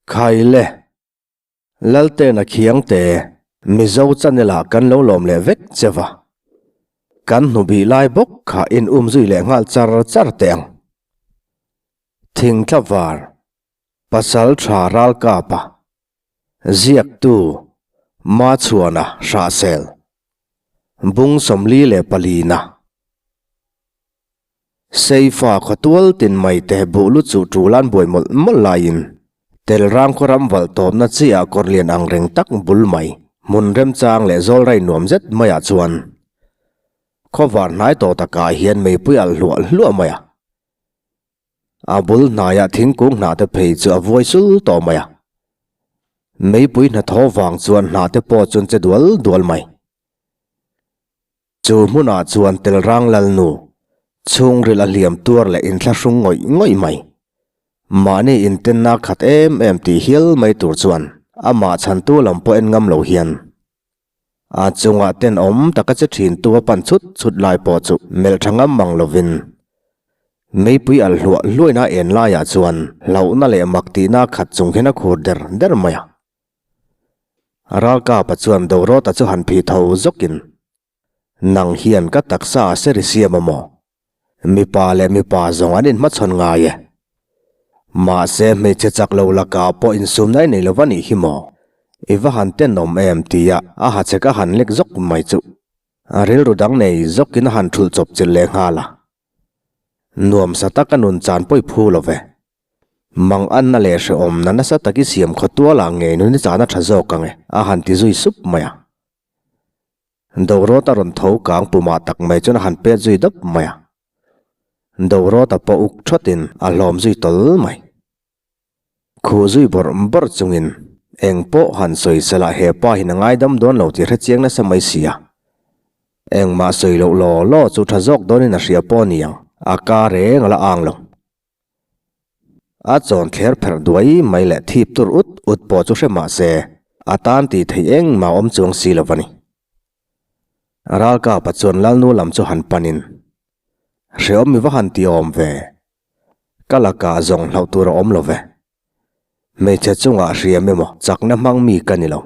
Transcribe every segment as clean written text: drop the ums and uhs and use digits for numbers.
Khaile, Laltena Khiangte, Mizo channel ah kan lo lawm leh vek che va. Kan hnubih lai bawk kha in um zui leh nghal char char teh ang. Thingtla var, Pasal tha ralkapa, Ziaktu, Machhuana Hrahsel, Bung 44 na. Seifa khawtual tin mai te buh lu chuh tul an buai mawlh mawlh laiin Telrang khaw ram valh tawpna chiah kawr lian ang reng tak bul mai hmun remchang leh zawl rai nuam zet maiah chuan khawvar hnai tawh takah hian meipui alh hluah hluah mai a. A bul hnaiah thingkung hnah te phei chu a vuai sul tawh mai a. Meipui hnathawh vang chuan hnah te pawh chuan che dual dual mai. Chu hmunah chuan Telrang Lalnu, chhungril a hliam tuar leh inthlahrung ngawih ngawih mai. Mahni intenna khat em em tih hial mai tur chuan amah chhantu lam pawh en ngam lo hian a chungah tenawm taka che thintu a pan chhut chhut lai pawh chu melh tha ngam mang lovin meipui alh hluah hluaina en laiah chuan hlauhna leh mak tihna khat chung hian a khur der der mai a. Ralkapa chuan Dorota chu han phih tho zawkin, Nang hian ka taksa a seri siam a maw? Mipa leh mipa zawng an inhmachhawn ngai e. Mahse hmeichhe chak lo lakah pawh insumna i nei lo va nih hi maw? I va han tenawm em tia a ha che ka han lek zawk mai chu. A rilru dang nei zawkin a han thulh chawp chilh leh nghal a. Nuamsa taka nun chan pawi phu lo ve. Mang anna leh hrehawmna nasa tak i siam khaw tualah ngei nun i chahna tha zawk ang e, a han ti zui sup mai a. Dorota rawn tho kang pumah tak mai chuan a han pet zui dap mai a. Dorota pawh uk thawtin a hlawm zui tawl mai. Khuh zui bawrh bawrh chungin eng pawh han sawi sela he pa hian a ngaidam dawn lo tih hrechiang nasa mai si a. Engmah sawi loh law law chu tha zawk dawnin a hria pawh a ni ang, a ka reng a la ang lo. A chawn thler pherh duai mai leh thip tur ut ut pawh chu hre mah se, a tan tih theih engmah awm chuang si lo a ni. Ralkapa chuan Lalnu lam chu han panin, Hreawm mi va han ti awm ve, ka lakah zawng hlauh tur a awm lo ve. Hmeichhe chungah hriam emaw chakna hmang mi ka ni lo.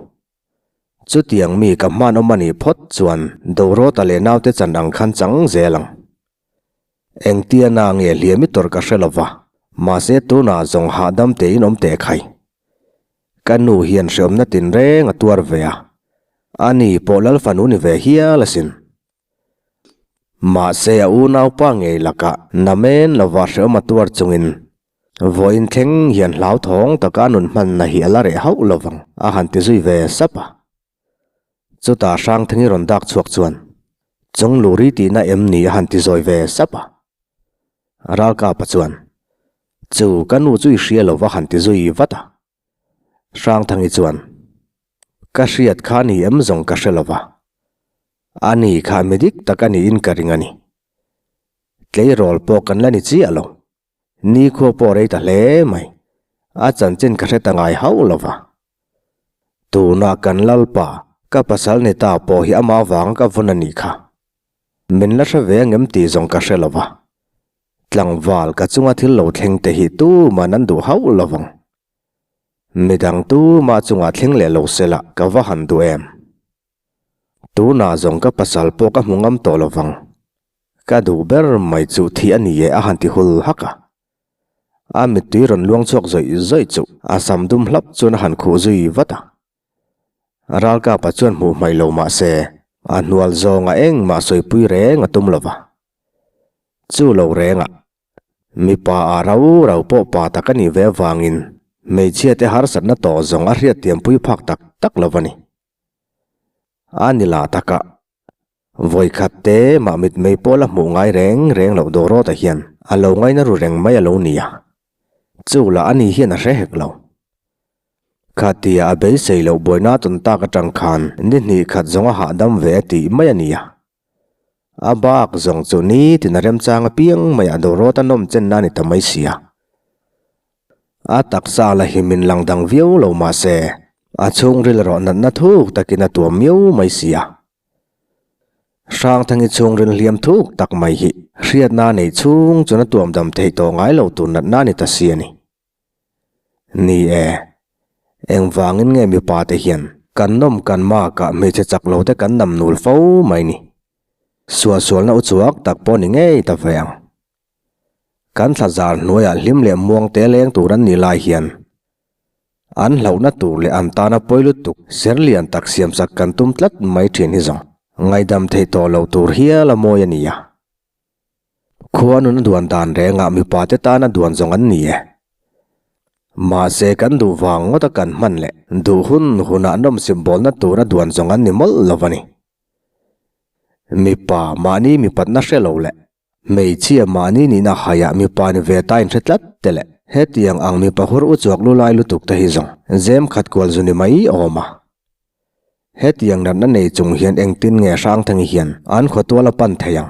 Chutiang mi ka hman awm a nih phawt chuan Dorota leh naute chan ang khan chang zel ang. Engtia na nge hliam i tawrh ka hre lo va, mahse tunah zawng hahdam tein awm teh khai. Ka nu hian hreawmna tinreng a tuar ve a, ani pawh lal fanu ni ve hial asin. Mahse a unaupa ngei lakah namen lova hreawm a tuar chungin vawiin thleng hian hlauthawng taka a nun hmanna hi a la reh hauh lovang a han ti zui ve sap a. Chutah Hrangthangi rawn dak chhuak chuan, Chung luri tihna em ni a han ti zawi ve sap a. Ralkapa chuan, Chu ka nu chu i hria lo va han ti zui vat a. Hrangthangi chuan, Ka hriat kha ni em zawng ka hre lo va. A ni kha mi dik tak a niin ka ring a ni. Tleirawl pawh kan la ni chiah lo. Nikhua pawh rei ta hle mai. A chanchin ka hre ta ngai hauh lo va. Tuna kan Lalpa, ka pasal ni ta pawh hi amah vanga ka vun a nih kha. Min la hre ve angem tih zawng ka hre lo va. Tlangval ka chunga thil lo thleng te hi tuman an duh hauh lo vang. Midang tumah chungah thleng leh lo sela ka va han duh em. Tunah zawng ka pasal pawh ka hmu ngam tawh lo vang. Ka duh ber mai chu thih a ni e a han ti hul hak a. A mittui rawn luang chhuak zawih zawih chu a sam dum hlap chuan a han khuh zui vat a. Ralkapa chuan hmuh hmaih lo mah se a hnual zawnga engmah sawipui reng a tum lo va. Chu lo rengah mipa a rau rau pawh pa tak a nih ve avangin hmeichhia te harsatna tawh zawng a hriatthiampui phak tak tak lo va ni. A ni lah taka, vawikhat te mah mitmei pawh la hmuh ngai reng reng loh Dorota hian a lo ngaina ru reng mai a lo ni a, chu lah ani hian a hre hek lo. Khatia a beisei loh buaina tawn tak atang khan ni hnih khat zawng a hahdam ve a tih mai a ni a. A bak zawng chu nitin a remchang apiang maiah Dorota nawm chenna a ni ta mai si a. A taksa la hi min lang dang viau lo mah se, a chhungril erawh natna thuk takin a tuam miau mai si a. Hrangthangi chhungril hliam thuk tak mai hi hriatna nei chhung chuan a tuam dam theih tawh ngai lo tur natna a ni ta si a ni. Ni e. Engvangin nge mipa te hian kan nawm kan makah hmeichhe chak lo te kan nam nul fo mai ni. Suahsualna uchuak tak pawh ni ngei ta ve ang. Kan thla zar hnuaiah hlim leh muang te leng tur an nih lai hian an hlauhna tur leh an tana pawi lutuk ser lian tak siamsak kan tum tlat mai thin hi zawng ngaihdam theih tawh loh tur hial a mawi a ni a. Khua nun a duan dan rengah mipa te tana duan zawng an ni e. Mahse kan duh vang ngawta kan hman leh duh hun hunah nawmsip bawlna tura duan zawng an ni mawlh lo a ni. Mipa mahni mipatna hre lo leh Hmeichhia mahni nihna haiah mipa ni ve ta inhre tlat te leh hetiang ang mipa hur u chuak lu lai lutuk te hi zawng zem khat kual zu ni mai awm a. Hetiang natna nei chung hian engtin nge Hrangthangi hian an khawtual a pan thei ang?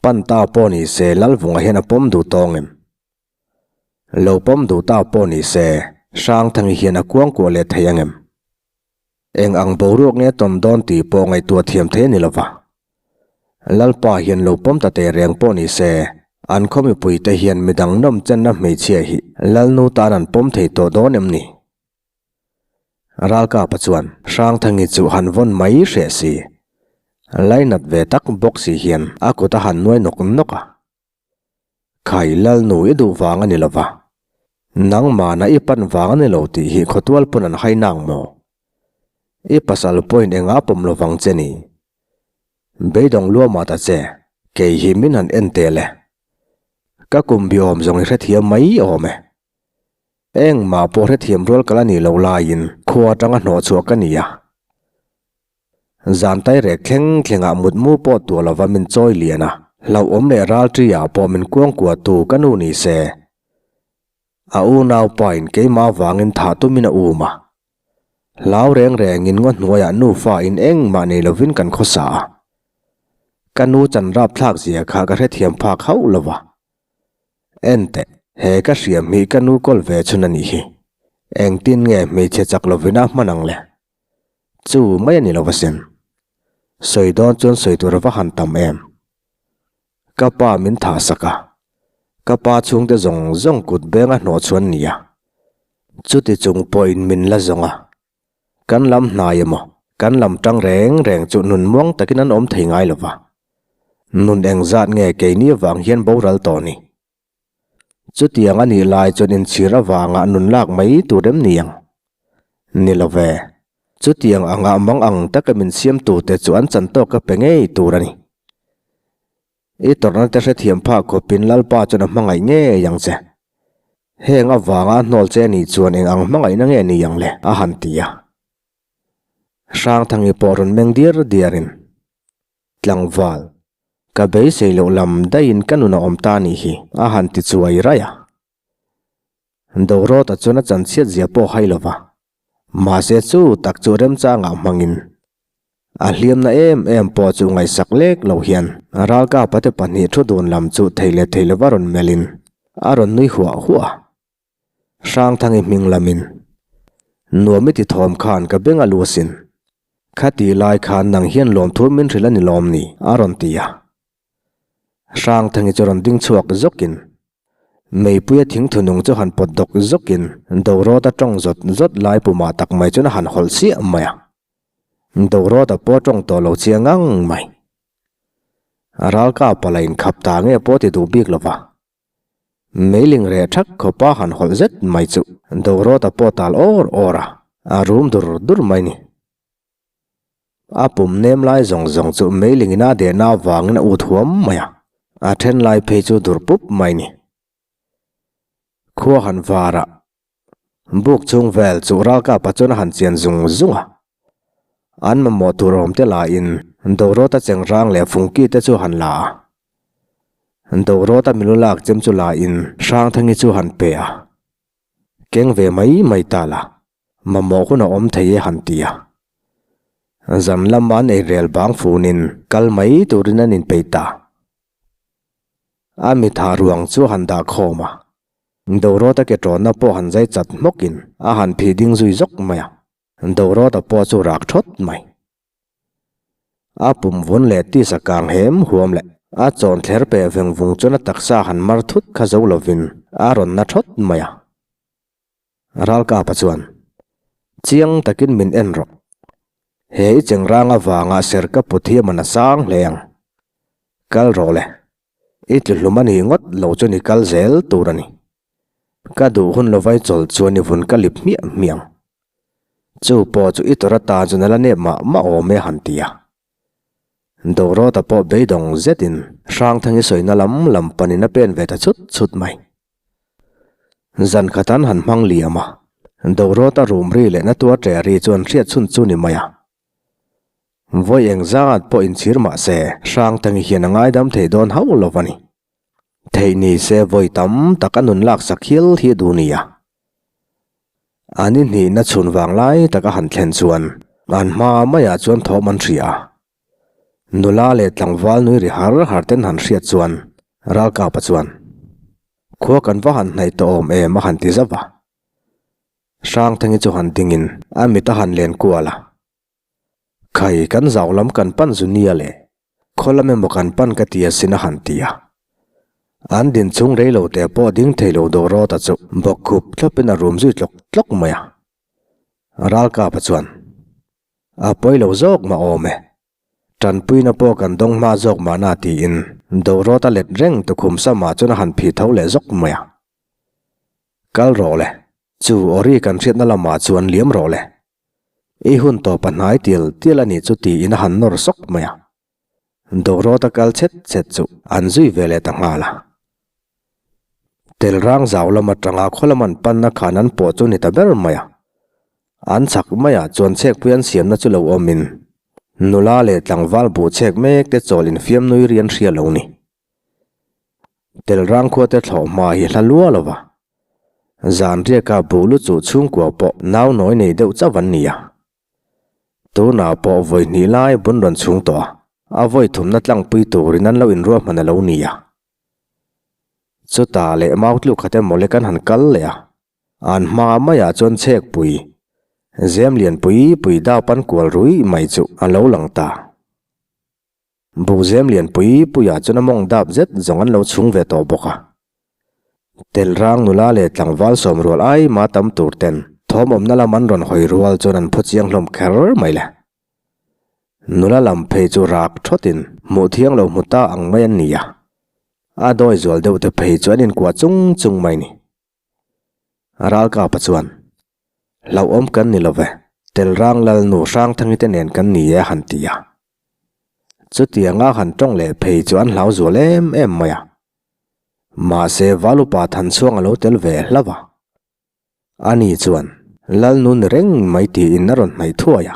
Pan ta pawh ni se Lalvunga hian a pawm duh tawng em? Lo pawm duh ta pawh ni se Hrangthangi hian a kuangkuah leh thei ang em? Eng ang boruak nge tawn dawn tih pawh ngaihtuah thiam thei a ni lova. Lalpa hian lo pawm ta teh reng pawh ni se, an khaw mipuite hian midang nawm chenna hmeichhia hi Lalnu tan an pawm thei tawh dawn em ni? Ralkapa chuan Hrangthangi chu han vawn mai hreh si. Lainat ve tak bawk si hian a kut a han nuai nawk nawk a. Khai Lalnu i duh vang a ni lova, nangmahna i pan vang a ni lo tih hi khawtual pawn an hai nang maw? I pasal pawhin engah pawm lovang che ni? Beidawng luamah ta che, kei hi min han en teh le. Ka kum bi awm zawng i hrethiam mai awm e. Engmah pawh hrethiam rual ka la nih loh laiin khua atanga hnawhchhuah ka ni a. Zan tai rek thleng thlengah mutmu pawh tuah lova min chawi lian a, hlauhawm leh ralṭi-ah pawh min kuangkuahtu ka nu ni se. A unaupain keimah vangin thah tumin a um a. Hlau reng rengin ngaw hnuaiah nufa in engmah nei lovin kan khawsa a. Ka nu chan rapthlak zia kha ka hrethiam phak hauh lova. Enteh, he ka hriam hi ka nu kawl ve chhun a nih hi. Engtin nge hmeichhe chak lovin a hman ang le? Chu mai a ni lo asin. Sawi dawn chuan sawi tur a va han tam em. Ka pa min thah sak a, ka pa chhungte zawng zawng kut beng a hnawh chhuan nia. Chuti chung pawhin min la zawng a. Kan lam hnai emaw, kan lam tang reng reng chu nun muang takin an awm thei ngai lo va. Nun engzat nge keini avang hian boral tawh ni? Chutiang a nih lai chuan inchhir avanga nun lak mai tur em ni ang? Ni lo ve. Chutiang anga mang ang taka min siamtute chu an chan tawk ka pe ngei tur a ni. I tawrhna te hrethiam phah khawpin Lalpa chuan a hmangaih ngei ang che. Heng avanga a hnawl che nih chuan eng ang hmangaihna nge ni ang le? a han ti a. Hrangthangi pawh rawn meng diar diarin, Tlangval, ka beisei loh lam daihin ka nun a awm ta nih hi, a han ti chuai raih a. Dorawta chuan a chanchhiat zia pawh hai lo va, mahse chu tak chu remchangah hmangin A hliamna em em pawh chu ngaihsak lek lo hian ralkapa te pahnih thu dun lam chu thei leh thei lova rawn melhin a rawn nui huah huah a. Hrangthangi hming lamin, Nuam i ti thawm khan ka beng a lu asin. Khati lai khan nang hian lawmthu min hrilh a ni lawm ni? a rawn ti a. Hrangthangi chu rawn ding chhuak zawkin, Meipuia thingthu nung chu han pawt dawk zawkin Dorawta tawng zawt zawt lai pumah tak mai chuan a han hawlh siah mai a. Dorawta pawh tawng tawh lo chiang ngang mai. Ralkapa la inkhap ta nge pawh ti duh bik lo va. Meiling reh thak khawpa han hawlh zet mai chu Dorawta pawh tal awr awr a, a rum dur dur mai ni. A pum nem lai zawng zawng chu meiling in a dehna avangin a ut huam mai a, a then lai phei chu dur pup mai ni. Khua han var a, buk chhung vel chu ralkapa chuan a han chian zung zung a. An mamawh tur awm te la in Dorawta chengrang leh fungki te chu han la a. Dorawta milu lak chem chu la in Hrangthangi chu han pe a. Keng ve mai mai ta la, mamawh hun a awm thei e han ti a. Zan lama an ei rel bang funin kal mai turin an inpeih ta. A mitha ruang chu a han dah khawm a, Dorawta ke tawnna pawh han zai chat hmawkin a han phih ding zui zawk mai a, Dorawta pawh chu rak thawt mai. A pum vun leh tisa kang hem huam leh a chawn thler peh veng vung chuan a taksa han mar thut kha zo lovin a rawn na thawt mai a. Ralkapa chuan. Chiang takin min en rawh. He i chengrang avanga ser ka put hi a man a sang hle ang. Kal rawh le. I tluhlum a nih ngawt lo chuan i kal zel tur a ni. Ka duh hun lovai chawl chuan i vun ka lip hmiah hmiah ang. Chu pawh chu i tawrh atan chuan a la nep mah mah awm e a han ti a. Dorota pawh beidawng zetin Hrangthangi sawina lam lam panin a pen ve ta chut chut mai. Zan khat an han hmang liam a, Dorota rum ri leh na tuar ṭe ri chu an hriat chhun chu ni mai a. Vawi eng zat pawh inchhir mah se Hrangthangi hian a ngaidam thei dawn hauh lo a ni. Theih ni se vawi tam tak a nun laksak hial hi duh nia. An inhnihna chhun vang lai tak a han thlen chuan an hma maiah chuan thawm an hria a. Nula leh tlangval nui ri har har ten han hriat chuan Ralkapa chuan, Khua kan va han hnaih tawh awm em a han ti zauh a. Hrangthangi chu han dingin a mit a han len kual a. Khai, kan zau lam kan pan zu nia le, khaw lam emaw kan pan ka ti asin a han ti a. An din chung rei lo te pawh ding thei lo Dorota chu bawk khup thlawpin a rum zui tlawk tlawk mai a. Ralkapa chuan, A pawi lo zawk mah awm e, tanpuina pawh kan dawng hma zawk mahna tiin Dorota let reng tukhum samah chuan a han phih tho leh zawk mai a. Kal rawh le, chu awri kan hriatna lamah chuan liam rawh le. I hun tawp a hnai tial tial a nih chu tiin a han nawr sawk mai a. Dorota kal chhet chhet chu an zui ve leh ta nghal a. Telrang zau lam atanga khaw lam an panna khan an pawh chu ni ta ber mai a. An chak maiah chuan chhekpui an siamna chu lo awmin nula leh tlangval buh chhek mek te chawl infiam nui ri an hria lo ni. Telrang khua te thlawh hma hi hla lua lo va. Zan riaka buh lu chuh chhungkua pawh nau nawi nei deuh chauh an ni a. Tunah pawh vawi hnih lai bun rawn chhung tawh a, a vawi thumna tlangpui turin an lo inruahman a lo ni a. Chutah leh mau tluk khat emaw le kan han kal leh a, an hma maiah chuan chhekpui, zem lian pui pui dap an kual ruih mai chu a lo lang ta. Buhzem lian pui puiah chuan a mawng dap zet zawng an lo chhung ve tawh bawk a. Telrang nula leh tlangval sawmrual ai ma tam tur ten thawm awmna lam an rawn hawi rual chuan an phu chiang hlawm kher mai le. Nula lam phei chu rak thawtin hmuh thiang lo hmu ta ang mai an ni a. A dawi zual deuh te phei chu an inkuah chung chung mai ni. Ralkapa chuan, Hlauhawm kan ni lo ve, Telrang Lalnu Hrangthangi te nen kan ni e a han ti a. Chutianga han tawng leh phei chu an hlau zual em em mai a. Mahse Valupa Thanchhuang a lo tel ve hlauh a. Ani chuan, Lalnu ni reng mai tiin a rawn hnaih thuai a.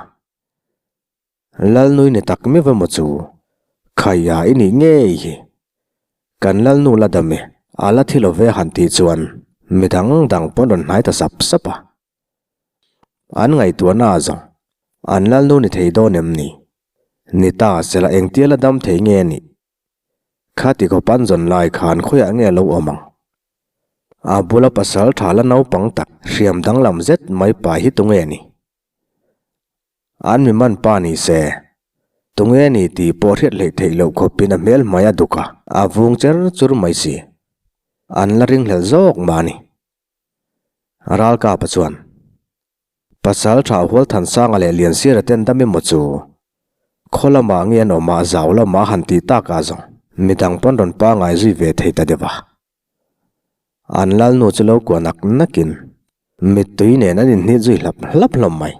Lalnui ni tak miau emaw chu Khaia i nih ngei hi. Kan Lalnu la dam e, a la thi lo ve han tih chuan midang dang pawn rawn hnai ta sap sap a. An ngaihtuahna a zawng, an Lalnu ni thei dawn em ni? Ni ta sela engtia la dam thei nge nih? Khati khawp an zawn lai khan khawiah nge a lo awm ang? A bula pasal tha la naupang tak hriam danglam zet mai pa hi tunge ni? An mi man pa ni se, tunge ni tih pawh hriat hleih theih loh khawpin a hmel hmai a duk a, a vung cher chur mai si. An la ringhlel zawk mah a ni. Ralkapa chuan, Pasal tha Hualthansanga leh Liansira ten dam emaw chu, khaw lamah nge an awm a, zau lamah a han tih takah zawng midang pawn rawn pangai zui ve thei ta deuh a. An lalnu chu lo kuah nak nakin mittui nen an inhnit zui hlap hlap hlawm mai.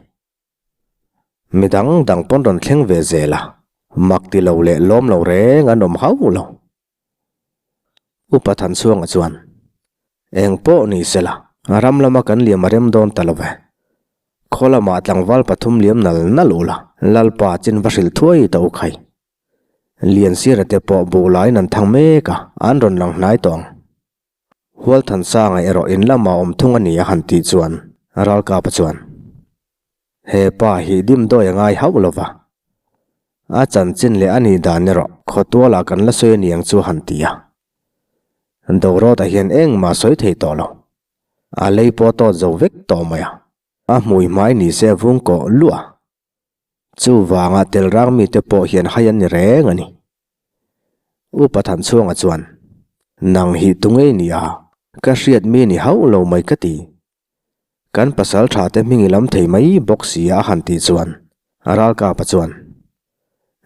Mi dang dang pawn rawn thleng ve zel a, mak ti lo leh lawm lo reng an awm hauh lo. Upa Thanchhuanga chuan, Eng pawh ni se la, ram lama kan liam a rem dawn ta lo ve. Khaw lamah tlangval pathum liam nal nal u la, Lalpa chin va hrilh thuai ta u khai. Liansira te pawh buh laiin an thang mek a, an rawn lang hnai tawh ang. Hualthansanga erawh in lamah awm thung a ni a han tih chuan Ralkapa chuan, He pa hi dimdawi a ngai hauh lo va, a chanchin leh a nih dan erawh khawtualah kan la sawi a ni ang chu a han ti a. Dorawta hian engmah sawi thei tawh lo, a lei pawh a tawt zo vek tawh mai a, a hmui hmai ni se a vung kawh luah a. Chuvanga Telrang mite pawh hian hai an ni reng a ni. Upa Thanchhuanga chuan, Nang hi tungei ni a, ka hriat mi ni hauh lo mai ka ti. Kan pasal tha te hming i lam thei mai bawk si a a han tih chuan Ralkapa chuan,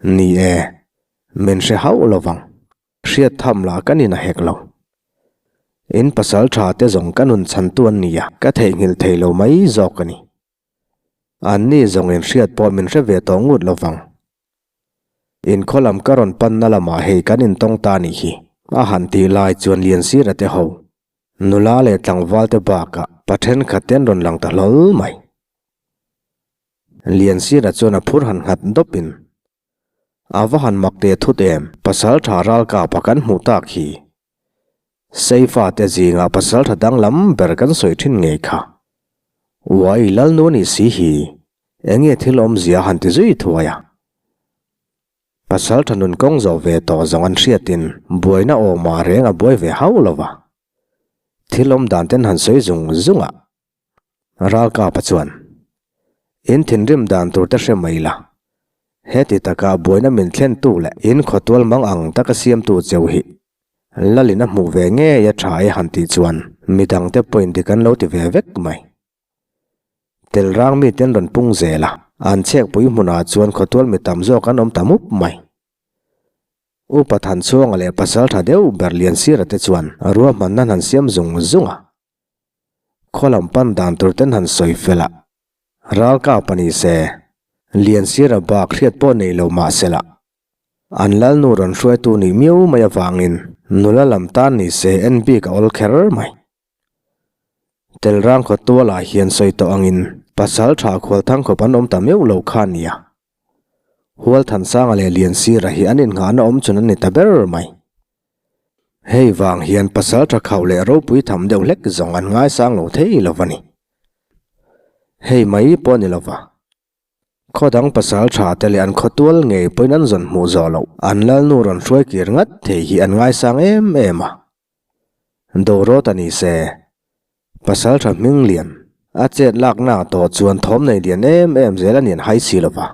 Ni e, min hre hauh lo vang. Hriat tham lah kan in a hek lo. In pasal tha te zawng ka nun chhantu an ni a, ka theihnghilh thei lo mai zawk a ni. Anni zawng in hriat pawh min hre ve tawh ngut lo vang. In khaw lam ka rawn panna lamah hei kan intawng ta nih hi, a han tih lai chuan Liansira te ho, nula leh tlangval te bakah pa thenkhat te an rawn lang ta hlawl mai. Liansira chuan a phur han nghat dawpin, A va han mak teh thut em, pasal tha ralkapa kan hmuh tak hi. Seifa te zingah pasal tha danglam ber kan sawi thin ngei kha. Uai Lalnu a nih si hi, enge thil awmzia han ti zui thuai a. Pasal tha nun kawng zawh ve tawh zawng an hriatin buaina awmah reng a buai ve hauh lo va. Thil awm dan ten han sawi zung zung a. Ralkapa chuan, In thinrim dan tur te hre mai la. Heti taka buaina min thlentu leh in khawtual mang ang taka siamtu cheu hi Lalin a hmuh ve ngei a tha e han tih chuan midangte pawhin dik an lo ti ve vek mai. Telrang mite an rawn pung zel a, an chhekpui hmunah chuan khawtual mi tam zawk an awm ta mup mai. Upa Thanchhuanga leh pasal tha deuh ber Liansira te chuan ruahmanna an han siam zung zung a. Khaw lam pan dan tur ten han sawi fel a, ralkap a ni se, Liansira bak hriat pawh nei lo mah se la, an lalnu rawn hruaitu nih miau mai avangin nula lam tan ni se en bik a awl kher mai. Telrang khaw tualah hian sawi tawh angin pasal tha khualthang khawp an awm ta meuh lo kha a nia. Hualthansanga leh Liansira hi an innghahna awm chun an ni ta ber mai. Hei vang hian pasal tha khauh leh ropui tham deuh hlek zawng an ngaisang lo thei lo va ni. Hei mai pawh a ni lo va. Khaw dang pasal tha te leh an khaw tual ngei pawhin an zawn hmuh zawh loh an lalnu rawn hruai kir ngat thei hi an ngaisang em em a. Dorawt a ni se, pasal tha hming lian a chet lakna tawh chuan thawm nei lian em em zel a nian hai si lo va.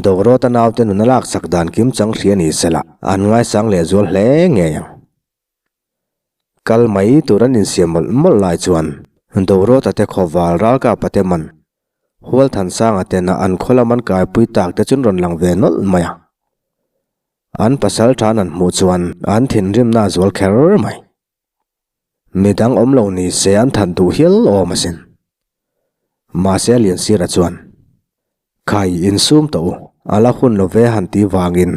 Dorawta naute nun a laksak dan kim chang hria ni sela an ngaisang lehzual hle ngei ang. Kal mai tur an insiam mawlh mawlh lai chuan Dorawta te khawval ralkapa te man Hualthansanga tena an khaw lam an kaipui tak te chun rawn lang ve nawlh mai a. An pasal than an hmuh chuan an thinrimna a zual kher mai. Midang awm lo ni se an that duh hial awm asin. Mahse Liansira chuan, Khai insum tawh u, a la hun lo ve han ti vangin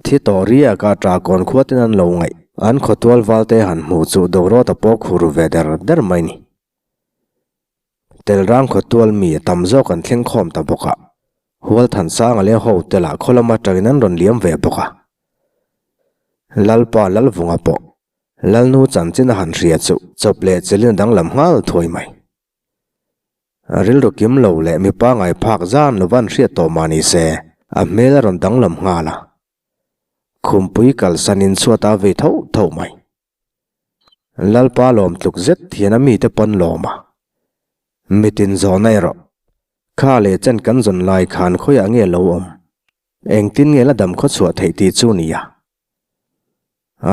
thi tawh riak a ṭahkawn khua ten an lo ngaih. An khawtual valte han hmuh chu Dorawta pawh khur ve der der mai ni. Telrang khawtual mi tam zawk an thleng khawm ta bawk a, Hualthansanga leh hote lah khaw lam atangin an rawn liam ve bawk a. Lalpa Lalvunga pawh Lalnu chanchin a han hria chu chawp leh chelin a danglam nghal thuai mai. Rilru kim lo leh mipa ngai phak zan lova an hriat tawh mah ni se, a hmel a rawn danglam nghal a. Khumpui kalsanin chhuat a vei tho tho mai. Lalpa lawm tluk zet hian a mite pawn lawm a. Mitin zawhna erawh, Kha leh chen kan zawn lai khan khawiah nge lo awm? Engtin nge la dam khawchhuah theih tih chu nia.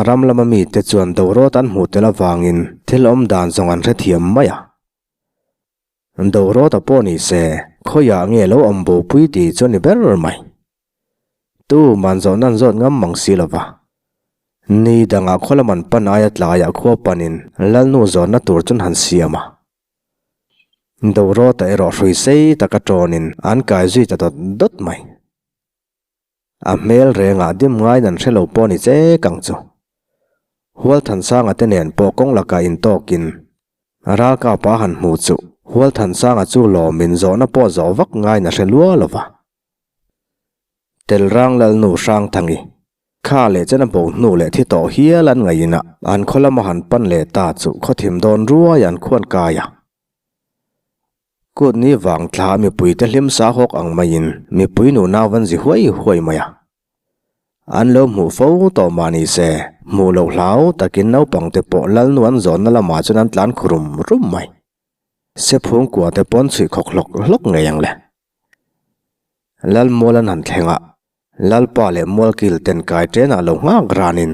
Ram lama mite chuan dorawt an hmuh tel avangin thil awm dan zawng an hrethiam mai a. Dorawta pawh ni se, khawiah nge lo awm bopui tih chu a ni ber mai. Tu man zawhna an zawt ngam mang si lo va. Ni dangah khaw lam an pan aia tlaiah khua panin Lalnu zawnna tur chuan han siam a. Dorawta erawh hrui sei taka tawnin an kai zui ta dawt dawt mai. A hmel rengah dim ngaiin an hre lo pawh ni che kang chu. Hualthansanga te nen pawh kawng lakah intawkin ralkapa han hmu chu Hualthansanga chu lawmin zawhna pawh zawh vak ngaiin a hre lua lo va. Telrang Lalnu Hrangthangi kha leh chen a bo hnu leh thi tawh hial an ngaih inah an khaw lama han pan leh ta chu khawthim dawn ruai an khuan kai a. Kut ni vang thla mipui te hlim sa hawk ang maiin mipui nu nau van zi huai huai mai a. An lo hmuh fo tawh mah ni se, hmuh loh hlau takin naupang te pawh Lalnu an zawnna lamah chuan an tlan khu rum rum mai. Sephung kua te pawn chhuih khawk hlawk hlawk ngei ang le. Lalmual an han thleng a, Lalpa leh Mualkil ten kai ṭenah lo nghak ranin.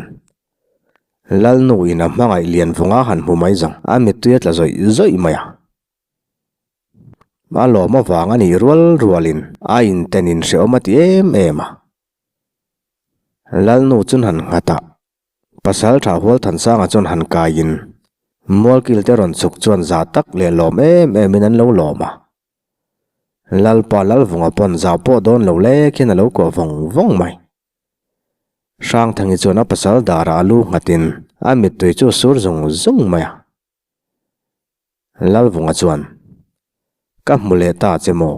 Lalnu in a hmangaih lian vunga han hmu mai zawng a mittui a tla zawih zawih mai a. A lawm avang a nih rual rualin a inten in hrehawm a ti em em a. Lalnu chun han nghat a, Pasal tha Hualthansanga chuan han kaiin Mualkil te rawn chhuk chuan za tak leh lawm em em in an lo lawm a. Lalpa Lalvunga pawn zau pawh dawn lo lek hian a lo kuah vawng vawng mai. Hrangthangi chuan a pasal darah a lu nghatin a mittui chu a sur zung zung mai a. Lalvunga chuan, Ka hmu leh ta che maw?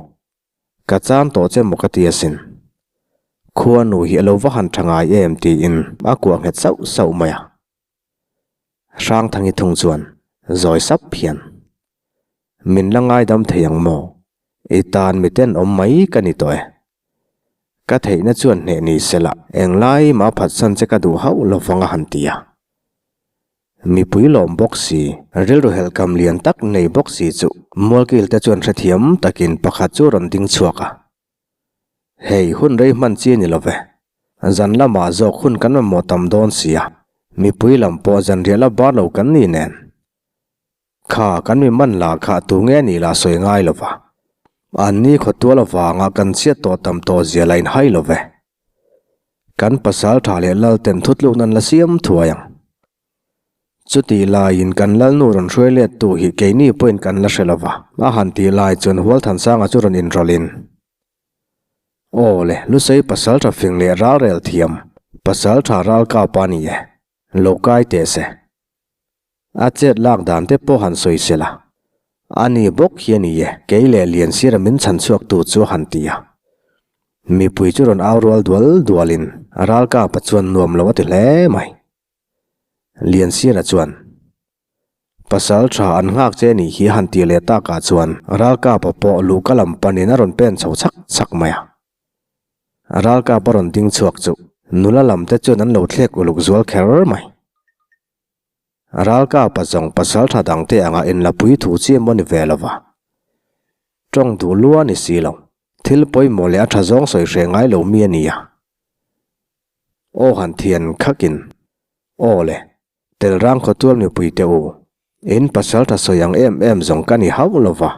Ka chan tawh che maw ka ti asin. Khuanu hi a lo va han tha ngai em tiin a kuah nghet sauh sauh mai a. Hrangthangi thung chuan zawi sap hian, Min la ngaidam thei ang maw? I tan mi tenawm mai ka ni tawh e. Ka theihna chuan hneh ni sela englai mah phatsan che ka duh hauh lo vang a han ti a. Mipui lawm bawk si, rilru helhkam lian tak nei bawk si chu Mualkil te chuan hrethiam takin pakhat chu rawn ding chhuak a. Hei hun rei hman chi a ni lo ve. Zan lamah zawk hun kan mamawh tam dawn si a, mipui lam pawh zan riah la bar lo kan ni nen. Kha kan mi man lah kha tu nge nih lah sawi ngai lo va. An ni khawtual avanga kan chhiat tawh tam tawh zia la inhai lo ve. Kan pasal tha leh lal ten thutlukna an la siam thuai ang. Chutih laiin kan lalnu rawn hruai let tu hi keini pawhin kan la hre lo va. A han tih lai chuan Hualthansanga chu rawn inrawlhin, Aw le, Lusei pasal tha fing leh ralrel thiam, pasal tha ralkapa ni e, lo kai teh se. A chet lak dan te pawh han sawi se la, a ni bawk hi a ni e, kei leh Liansira min chhan chhuak tu chu a han ti a. Mipui chu rawn au rual dual dualin Ralkapa chuan nuam lo a ti hle mai. Liansira chuan, Pasal tha an nghak che nih hi a han ti leh takah chuan Ralkapa pawh luhka lam panin a rawn pen chho chhak chhak mai a. Ralkapa rawn ding chhuak chu nula lam te chuan an lo thlek uluk zual kher mai. Ralkapa zawng pasal tha dangte anga inlapui thu chi emaw ni ve lo va. Tawng duh lua ni si lo. Thil pawimawh leh a tha zawng sawi hreh ngai lo mi a ni a. Aw han thian khakin, Aw le, Telrang khawtual mipui te u, in pasal tha sawi ang em em zawng ka ni hauh lo va.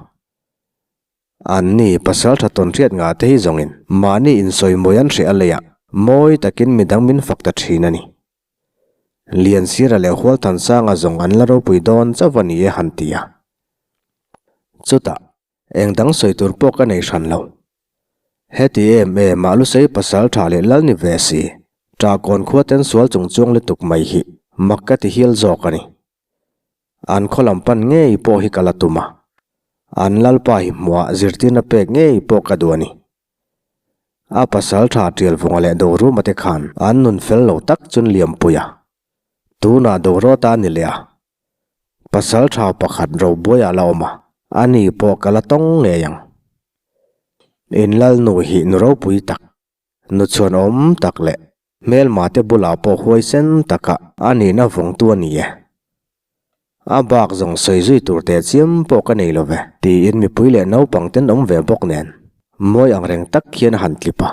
An ni, pasal tha tawn hriat ngah te hi zawngin mahni insawimawi an hreh a leiah mawi takin midang min fak ta thin a ni. Liansira leh Hualthansanga zawng an la ropui dawn chauh a ni e han ti a. Chutah, eng dang sawi tur pawh ka nei hran lo. Heti em em a Lusei pasal tha leh lal ni ve si, Ṭahkawn khua ten sual chung chuang lutuk mai hi mak ka ti hial zawk a ni. An khaw lam pan ngei pawh hi ka la tum a, an lalpa hi hmuah zirtirna pek ngei pawh ka duh a ni. A pasal tha Tialvunga leh Doruma te khan an nun fel lo tak chun Liampuia tunah Dorota a ni leh a, pasal tha pakhat Robuaia la awm a, ani pawh ka la tawng ngei ang. In lalnu hi nu ropui tak, nu chhuanawm tak leh Hmelma te bulah pawh huaisen taka a nihna vawngtu a ni e. A bak zawng sawi zui tur teh chiam pawh ka nei lo ve, tiin mipui leh naupang ten awm ve bawk nen mawi ang reng tak hian a han tlip a.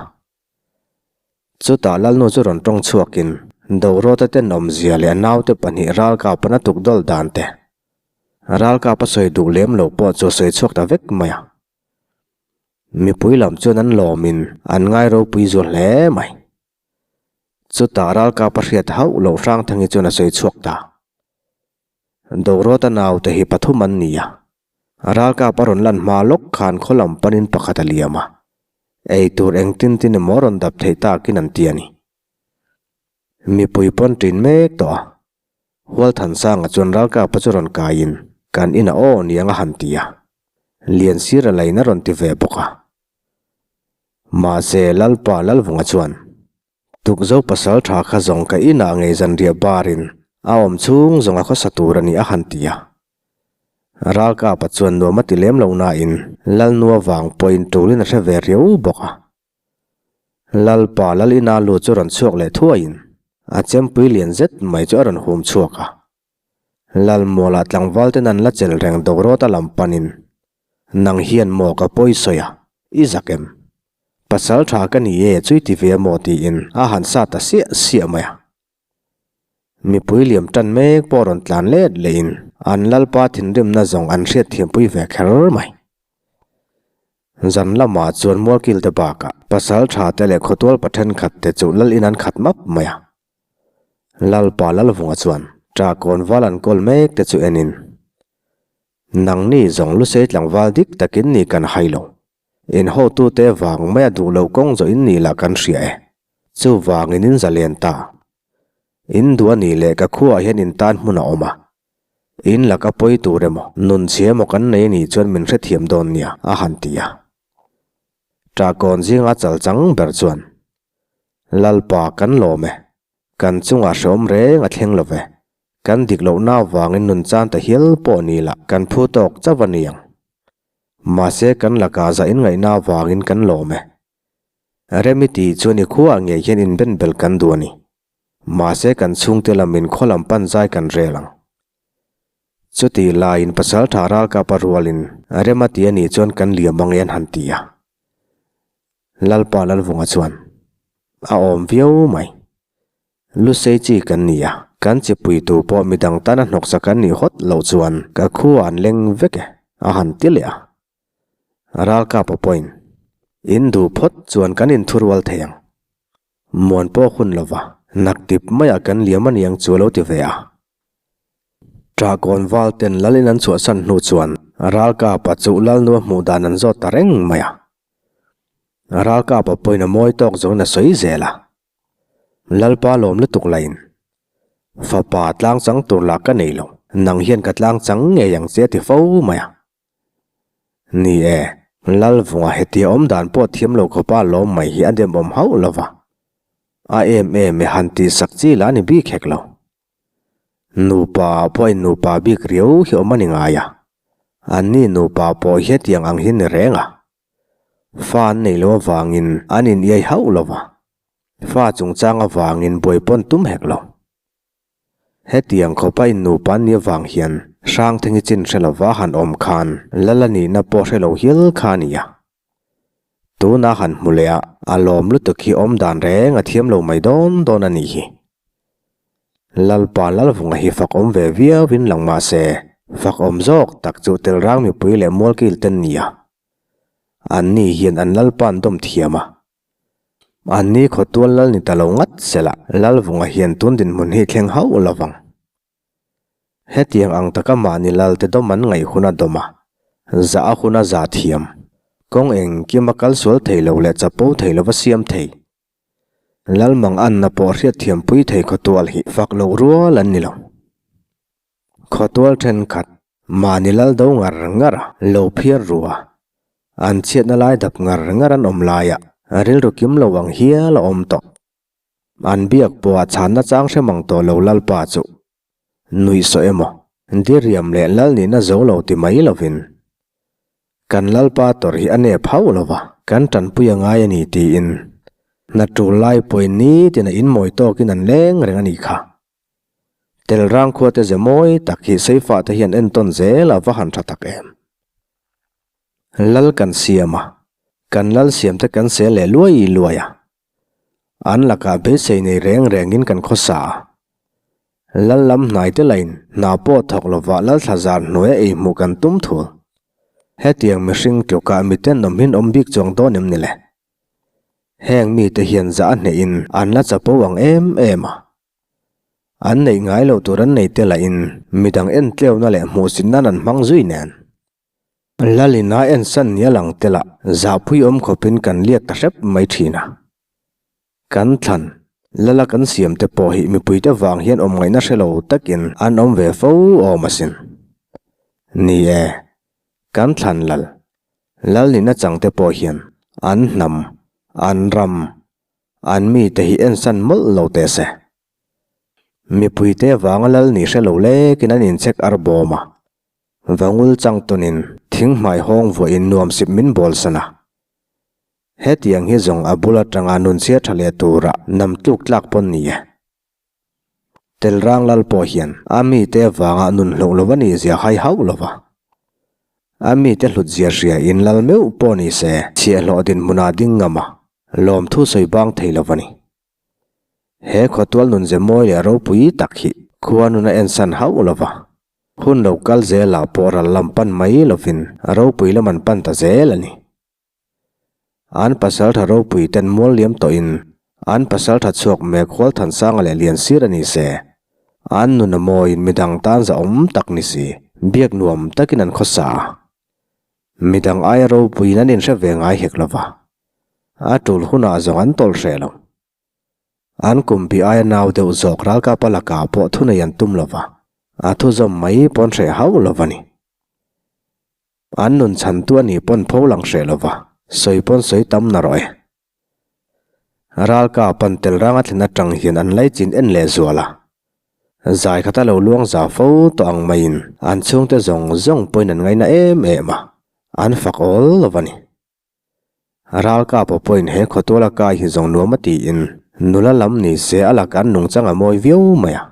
Chutah Lalnu chu rawn tawng chhuakin Dorawta tenawmzia leh a naute pahnih ralkap an a tukdawl dan te, ralkap a sawi duh lem lo pawh chu a sawi chhuak ta vek mai a. Mipui lam chuan an lawmin an ngai ropui zual hle mai. Chutah ralkap a hriat hauh loh Hrangthangi chuan a sawi chhuak ta. Dorawta naute hi pathum an ni a, ralkap a rawn lan hma lawk khan khaw lam panin pakhat a liam a, ei tur engtin tin emaw rawn dap theih takin an ti a ni. Mipui pawn ṭin mek tawh a, Hualthansanga chuan ralkapa chu rawn kaiin kan inah aw niang a han ti a, Liansira lain a rawn ti ve bawk a. Mahse Lalpa Lalvunga chuan, Tukzo pasal tha kha zawng ka inah ngei zanriah barin a awm chhung zawng a khawsa tur a ni a han ti a. Ralkapa chuan nuam a ti lem lo nain Lalnua vang pawhin tulin a hre ve riau bawk a. Lalpa lal ina lu chu rawn chhuak leh thuaiin a chempui lian zet mai chu a rawn hum chhuak a. Lalmualah tlangval ten an la chel reng Dorawta lam panin, Nang hian maw ka pawi sawi a, i zak em? Pasal tha ka ni e chui ti ve maw tiin a han sa ta siah siah mai a. Mipui liam tan mek pawh rawn tlan let lehin an lalpa thinrimna zawng an hriatthiampui ve kher mai. Zan lamah chuan Mualkil te bakah pasal tha te leh khawtual pa thenkhat te chu lal in an khat map mai a. Lalpa Lalvunga chuan Ṭahkawn val an kawl mek te chu enin, Nangni zawng lusei tlangval dik takin ni kan hai lo. In hotute vang maia duh lo kawng zawh in nih lah kan hria e. Chuvangin in zalen ta. In duh a nih leh ka khuaah hian in tan hmun a awm a. In laka pawi tur emaw, nun chhia emaw kan nei anih chuan min hrethiam dawn nia, a han ti a. Ṭahkawn zinga chal chang ber chuan, Lalpa kan lawm e. Kan chungah hrehawm reng a thleng lo ve. Kan dik lohna avangin nun chan ta hial pawh ni lah kan phu tawk chauh a ni ang. Mahse kan lakah zah inngaihna avangin kan lawm e. Remi tih chuan i khuaah ngei hian inbenbel kan duh a ni. Mahse kan chhungte lamin khaw lam pan zai kan rel ang. Chutih laiin pasaltha ralkapa rualin Rema ti a nih chuan kan liam ang e an han ti a. Lalpa Lalvunga chuan a awm viau mai. Lusei chi kan ni a, kan chipui tur pawh midang tana hnawksa kan nih hawt loh chuan ka khua an leng vek e, a han ti leh a. Ralkapa pawhin, In duh phawt chuan kan inthurual thei ang. Muan pawh hun lova, naktip maiah kan liam a niang chu a lo ti ve a. Ṭahkawn val ten lal in an chhuahsan hnu chuan Ralkapa chu Lalnua hmuh dan an zawt ta reng mai a. Ralkapa pawhin a mawi tawk zawngin a sawi zel a. Lalpa lawm lutuk lain, Fapa tlang chang tur lah ka nei lo, nang hian ka tlang chang ngei ang che a ti fo mai a. Ni e, Lalvunga hetia awm dan pawh thiam lo khawpa lawm mai hi a demawm hauh lo va. A em em e han tihsak chi lah a ni bik hek lo. Nupa pawh in nupa bik riau hi awm a ni ngai a, anni nupa pawh hi hetiang ang hi ni reng a. Fa an nei lo avangin an in iai hauh lo va, fa chungchang avangin buai pawn tum hek lo. Hetiang khawpa in nupa an nih avang hian Hrangthengi chin hre lova han awm khan lal a nihna pawh hre lo hial kha a ni a. Tuna han hmu leh a, a lawm lutuk hi awm dan reng a thiam lo mai dawn dawn a nih hi. Lalpa Lalvunga hi fak awm ve viauin lang mah se, fak awm zawk tak chu Telrang mipui leh Mualkil ten ni a. Anni hian an Lalpa an dawm thiam a. Anni khawtual lal ni ta lo ngat sela Lalvunga hian tun dinhmun hi thleng hauh lo vang. Hetiang ang taka mahni Lalte dawm an ngaih hun a dawm a, zah a hun a zah thiam. Kawng engkim a kal sual thei lo leh chapo thei lova siam thei. Lalmang anna pawh hriatthiampui thei khawtual hi fak loh rual an ni lo. Khawtual thenkhat, mahni lal do ngar ngar a, lo phiar ru a, an chhiatna lai dap ngar ngar an awm laia rilru kim lo ang hial a awm tawh. An biak pawha chhanna chang hre mang tawh lo Lalpa chu nuih sawh emaw, diriam leh lal nihna zo lo ti mai lovin kan Lalpa tawrh hi a nep hauh lo va, kan tanpui a ngai a ni tiin hna tul lai pawhin nitin a inmawi tawkin an leng reng a nih kha. Telrang khuate ze mawi tak hi Seifa te hian entawn zel a va han tha tak em. Lal kan siam a, kan lal siam te kan sel leh luai luai a. An lakah beisei nei reng rengin kan khawsa a. Lal lam hnai te lain hna pawh thawk lovah lal thla zar hnuaia ei hmuh kan tum thul. Hetiang mihring tlukah miten awm hin awm bik chuang dawn em ni le? Heng mite hian zah a hnehin an la chapo ang em em a. An neih ngai loh tur an nei te lahin midang entleuhna leh hmuhsit nan an hmang zui nen. Lalin a ensan nia lang te lah zahpui awm khawpin kan liak ta hrep mai thin a. Kan thlan, lala kan siam te pawh hi mipuite vang hian awm ngaihna hre lo takin an awm ve fo awm asin. Ni e, kan thlan lal, lal nihna chang te pawh hian an hnam, an ram, An mite hi ensan mawlh lo teh se. Mipuite vanga lal nih hre lo lekin an inchek ar bawm a. Vangul chang tawnin thing hmai hawng vuahin nuam sip min bawl san a. Hetiang hi zawng a bul atanga nunchhia tha leh tura nam tluk tlak pawn ni e. Telrang lal pawh hian a mite vanga nun hloh lo a nih zia hai hauh lo va. A mite hlut zia hria in lal meuh pawh ni se chhiahhlawh dinhmunah ding ngam a, lawmthu sawi bang thei lo a ni. He khawtual nun ze mawi leh ropui tak hi khua nun a ensan hauh lo va, hun lo kal zelah pawh ral lam pan mai lovin ropui lam an pan ta zel a ni. An pasaltha ropui ten mual liam tawhin an pasaltha chhuak mek Hualthansanga leh Liansir a ni se, an nun a mawiin midang tan zahawm tak ni si, biak nuam takin an khawsa a. Midang aia ropuiin an inhre ve ngai hek lo va, a tul hunah zawng an tawlh hreh lo. An kumpi aia nau deuh zawk ralkapa lakah pawh thunei an tum lo va, a thuzawm mai pawn hreh hauh lo va ni. An nun chhantu a nih pawn pho lang hreh lo va, sawi pawn sawi tam na rawh e. Ralkapa'n tel rang a thlen atang hian an laichin en leh zual a. Zai khata lo luang za fo tawh ang maiin an chhungte zawng zawng pawhin an ngaina em em a, an fak awl lo va ni. Ralkapa pawhin he khawtuala kai hi zawng nuam a tiin nula lam ni se a laka an nungchang a mawi viau mai a.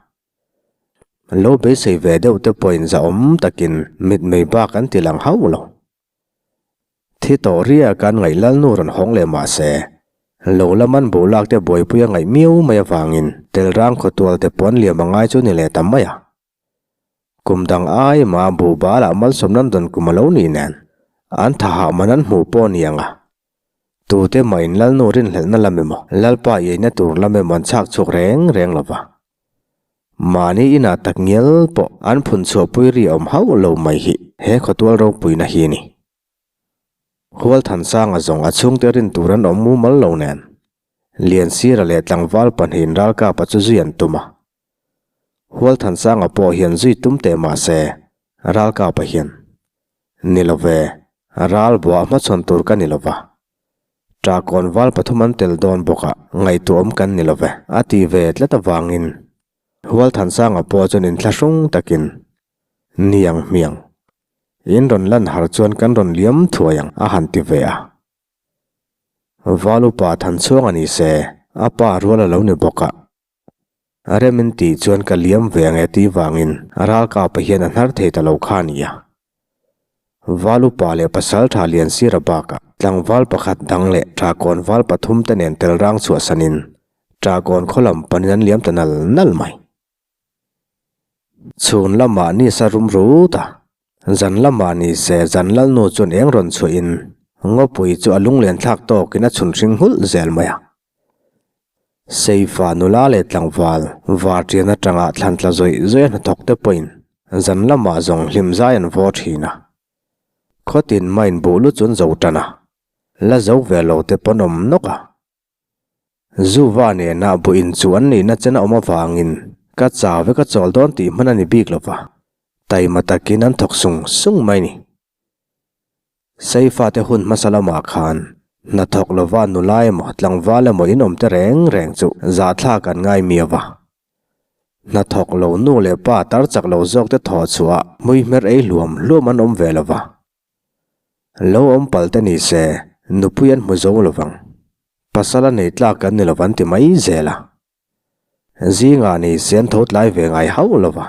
Lo beisei ve deuh te pawhin zahawm takin mitmei bak an ti lang hauh lo. Thi tawh ria kan ngaih Lalnu rawn hawng leh mah se, lo lam an buh lak te buaipui a ngaih miau mai avangin Telrang khawtual te pawn liam a ngai chu ni leh ta mai a. Kum dang ai mah buh balah malsawm nan dawn kum a lo nih nen, an tha hah man an hmuh pawh a ni ang a. Tute mah in Lalnu rinhlelhna lam emaw, Lalpa iaina tur lam emaw an chhak chhuak reng reng lo va. Mahni inah tak ngial pawh an phun chhuahpui ri awm hauh lo mai hi he khawtual ropuina hi a ni. Hualthansanga zawng a chhungte rin tur an awm mumal lo nen, Liansira leh tlangval pahnihin ralkapa chu zui an tum a. Hualthansanga pawh hian zui tum teh mah se, ralkapa hian, Ni lo ve, ral buah hmachhawn tur ka ni lo va. Ṭahkawn val pathum an tel dawn bawk a, ngaihtuahawm kan ni lo ve, a ti ve tlat avangin Hualthansanga pawh chuan inthlahrung takin, Ni ang hmiang, in rawn lan har chuan kan rawn liam thuai ang, a han ti ve a. Val upa Thanchhuang a ni se, a pa rual a lo ni bawk a. A rem in tih chuan ka liam ve ang e tih vangin ralkapa hian a hnar thei ta lo kha a ni a. Val upa leh pasal tha lian sira bakah tlangval pakhat dang leh Ṭahkawn val pathum te nen tel rang chhuahsanin Ṭahkawn khaw lam panin an liam ta nal nal mai. Chhun lamah ni sa rum rut a, zan lamah ni se zan lalnu chuan eng rawn chhuahin ngawpui chu a lunglen thlak tawkin a chhun hring nghulh zel mai a. Seifa nula leh tlangval varṭian aṭanga thlan tla zawih zawih a hnathawk te pawhin zan lamah zawng hlim zai an vaw ṭhin a. Khawtin maiin buh lu chu an zo ṭan a, la zo ve lo te pawn awm nawk a. Zuva nena buh in chu an nihna chen a awm avangin ka chau ve ka chawl dawn tih hman a ni bik lo va, taima takin an thawk sung sung mai ni. Seifate hun hmasa lamah khan hnathawk lova nula emaw tlangval emaw in awm te reng reng chu zahthlak an ngai miau va. Hnathawk lo nu leh pa tar chak lo zawk te thawh chhuah hmuihmer ei hluam hluam an awm ve lo va. Lo awm pal te ni se, nupui an hmu zo lo vang. Pasal a nei tlak kan ni lo van ti mai zel a. Zingah ni se an tho tlai ve ngai hauh lo va.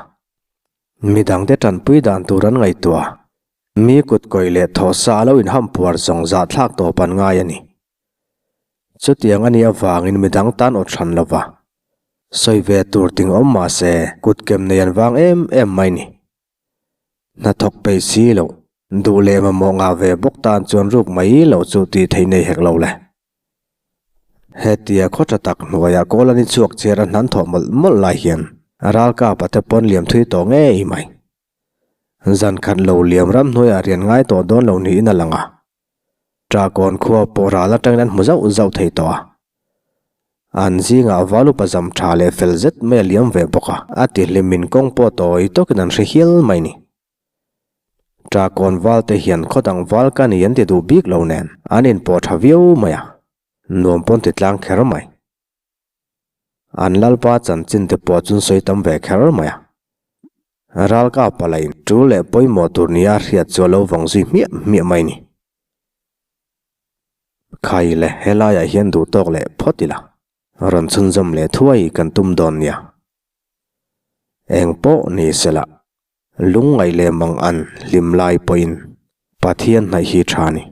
Midangte tanpui dan tur an ngaihtuah. Mi kut kawih leh thawhsa a lo inham puar zawng zahthlak tawp an ngai a ni. Chutiang a nih avangin midang tan awt hran lo va. Sawi ve tur ting awm mah se kutkem nei an vang em em mai ni. Hnathawk peih si loh, duh leh mamawh ngah ve bawk tan chuan ruk mai loh chu tih theih nei hek lo le. Hetia khaw tha tak hnuaiah kawl an inchhuak chiar a hnan thawh mawlh mawlh lai hian ralkapa te pawn liam thui tawh ngei mai. Zan khat lo liam ram hnuaiah rian ngai tawh dawn lo niin a lang a. Ṭahkawn khua pawh ral atangin an hmu zauh zauh thei tawh a. An zingah val upa zam tha leh fel zet mai a liam ve bawk a, a ti hlimin kawng pawh tawi tawkin an hre hial mai ni. Ṭahkawn val te hian khaw dang val ka ni an ti duh bik lo nen an inpawh tha viau mai a, nuam pawn ti tlang kher mai. An lalpa chanchin te pawh chun sawi tam ve kher mai a. Ralkap palain tul leh pawimawh tur nia hriat chu a lo vawng zui hmiah hmiah mai ni. Khai le helaiah hian duh tawk leh phawt ila, rawn chhunzawm leh thuai kan tum dawn nia. Eng pawh ni sela, lungngaih leh mang an hlim lai pawhin Pathian hnaih hi tha ni.